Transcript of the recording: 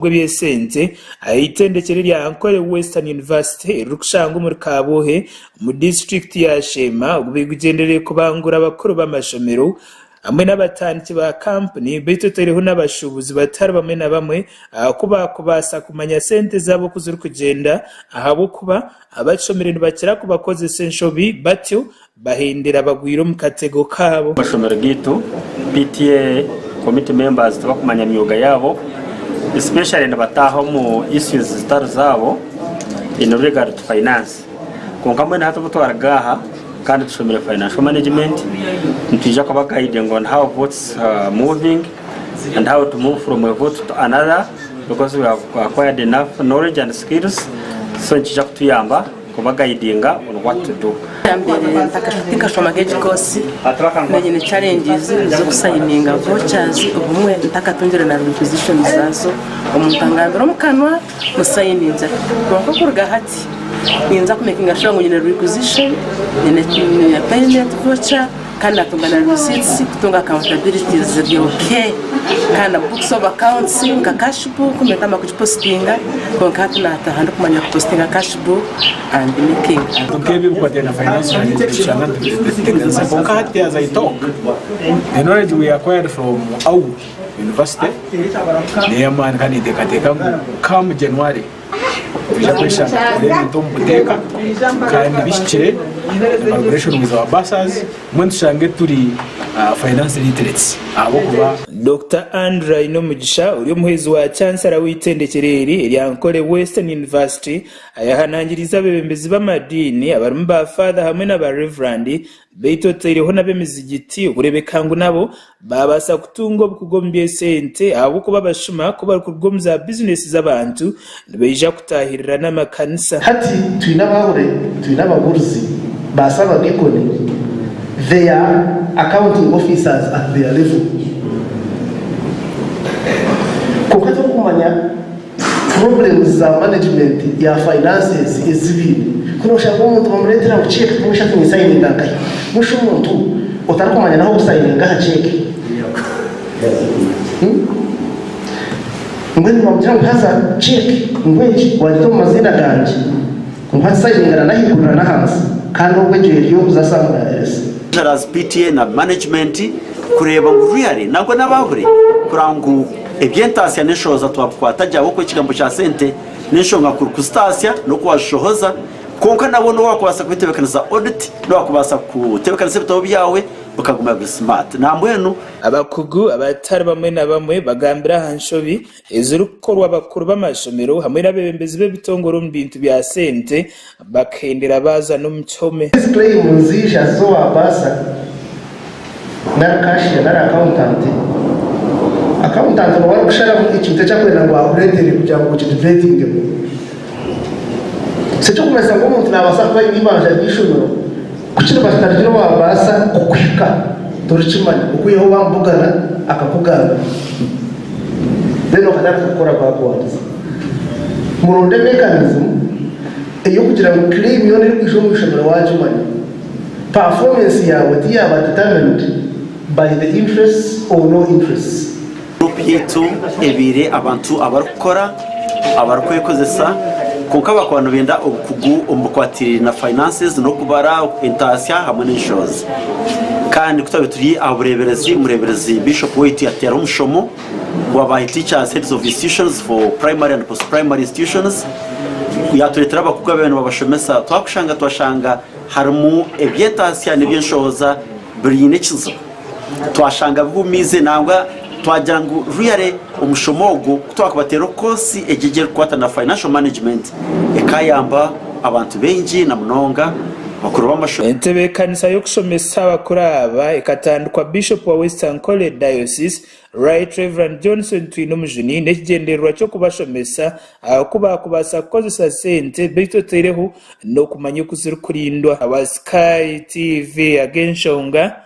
Gw'eby'esente aha itendekyero erya Ankole Western University eririkushangwa omuri Kabwohe omu disiturikiti ya Sheema ogubaire gugyendereire kubangura abakuru b'amashomero hamwe n'abatandiki ba kampuni beitu otaireho n'abashuubuzi batari bamwe na bamwe ku baakubaasa kumanya sente zaabo oku zirikugyenda ahabw'okuba abakishomire nibakira kubakozesa enshobi batyo Bahendera bagwire omu katego kaabo. Amashomero gaitu PTA committee members tibakumanya myooga yaabo especially nibataaha omu issues zitari zaabo in regard to finance kwonka mbwenu hati obu twaruga aha kandi tushomire financial management nitwija kuba guiding on how votes are moving and how to move from a vote to another because we have acquired enough knowledge and skills so nikija kutuyamba Kuba guidinga on what to do. Ekyambere tinkashomaga egi course nanyine challenges z'okusayininga vouchers obumwe ntakatungire na requisition zaazo omuntu angambira omukanwa musayiningira kwonka okuruga hati ninza kumekinga sure ngu nyine requisition nyine payment voucher kandi natunga na receipts kutunga accountability ziri ok kandi na books of accounts nka cash book nintamba kugipositinga kwonka hati nataha ndikumanya kupositinga cash book and making Nk'ebi ebikwataine na finance management tushanga nitubiteganisa kwonka hati as I talk the knowledge we acquired from AU University ney'amaani kandi ninteekateeka ngu come January Nitwija kweshanga nitukora ebintu omu buteeka kandi bihikire in collaboration with our bursars mbwenu tushange turi finance literates ahabw'okuba. Dokita Andrew Ainomugisha ori omuhwezi wa Chancellor w'eitendekyero eri erya Ankole Western University ayahanangiriize abeebembezi b'amadiini abarimu ba Father hamwe na ba Reverand Beitu otaireho n'ab'emizigiti okureebeka ngu nabo baabaasa kutunga obukugu omu by'esente ahabw'okuba abashuma ku barikuruga omu za bizinesi z'abantu nibaija kutaahirira n'amakanisa. Hati twine abahure, twine ababuurizi, ba sabadiikoni, they are accounting officers at their level. Kwonka turikumanya problems za management ya finances ezi baine. Ku noshanga omuntu bamureetera ngu cheque tumwe ati ninsayininga nkahi? Mbwenu shi omuntu otarikumanya n'ahokusayininga aha cheque? Mbwenu bamugira ngu haza cheque ngu egi wagita omu maziina gangye ngu hati sayininga na n'ahaiguru na n'ahansi kandi obwo egyo eri ey'okuza somewhere else. Treasurers, PTA na management kureeba ngu really nangwa n'abahure kureba ngu eby'entaasya n'enshohoza twabikwata gye ahabw'okuba ekigambo kya sente n'enshonga nkuru kuzitaasya n'okuwazishohoza kwonka nabwo n'owakubaasa kubitebeekanisa audit n'owakubaasa kutebeekanisa ebitabo byawe bikaguma biri smart nambwenu Abakugu abatari bamwe na bamwe bagambire aha nshobi ezirikukorwa abakuru b'amashomero hamwe n'abeebembezi b'ebitongore omu bintu bya sente bakahendera baaza n'omu kihome. Ezi claim niziija z'owa bursar nari cashier nari accountant. Accountant niwe arikusharamu ekintu eki arikwenda ngu akureetere kugira ngu okidebatingemu. So ekirikumanyisa ngu omuntu naabaasa kuba aine eibanja ry'eishomero ku kiriba kitarigire owa bursar kukuhika torikimanya okwihaho wamubugana akakugambira. Then okatandika kukora backwards. Muronde mechanism ey'okugira ngu claim yoona erikwija omu ishomero waagimanya. Performance yaawe tiyaaba determined by the interests or no interests. Guruupu yaitu ebaire abantu abarikukora, abarikwekozesa kwonka bakaba nibenda obukugu omu bikwatiraine na finances n'okubara entaasya hamwe n'enshohoza. Kandi ku twabaire turi aha bureeberezi, omureeberezi Bishop waitu yateeraho omushomo gwa ba teachers, heads of institutions for primary and post primary institutions, yatureetera abakugu ababaire nibabashomesa twakushanga twashanga harimu eby'entaasya n'eby'enshohoza biriine ekizibu. Twashanga bihumiize nangwa twagira ngu really omushomo ogu ku twakubateera koosi egi egi erikukwata na financial management ekayamba abantu baingi na munonga bakuru b'amashomero. Entebeekanisa y'okushomesa abakuru aba ekatandikwa Bishop wa West Ankole Diocese, Right Rev. Johnson Twinomujuni n'ekigyendererwa ky'okubashomesa oku baakubaasa kukozesa sente beitu otaireho n'okumanya oku zirikurindwa. Awa Sky TV ag'enshonga.